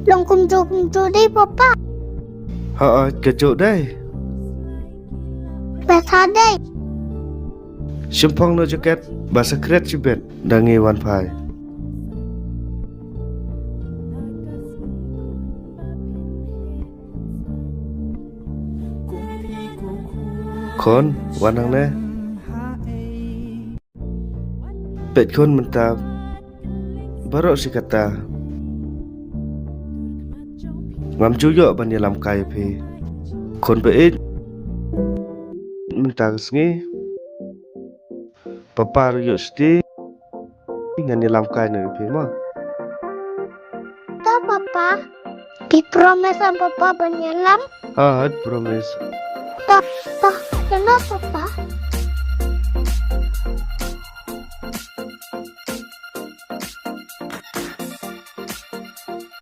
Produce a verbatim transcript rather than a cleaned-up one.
Long kumjuh kumjuh dei papa. Ha, ka juh dei. Pesa dei. Shim phong noh jaket ba sa kret shibit da ngi wan phai. Khun, wan hangne. Peit khun mynta baroh shi katta. Ngam ju ïoh ban ïalam kai ïa phi. Khun ba ïeit. Mynta ka sngi. Papa ruh ïoh shuti. Ngan ïalam kai noh ïa phi mo. To papa. Phi promise em papa ban ïalam? Ha, ha, promise. To, to, ïalam papa.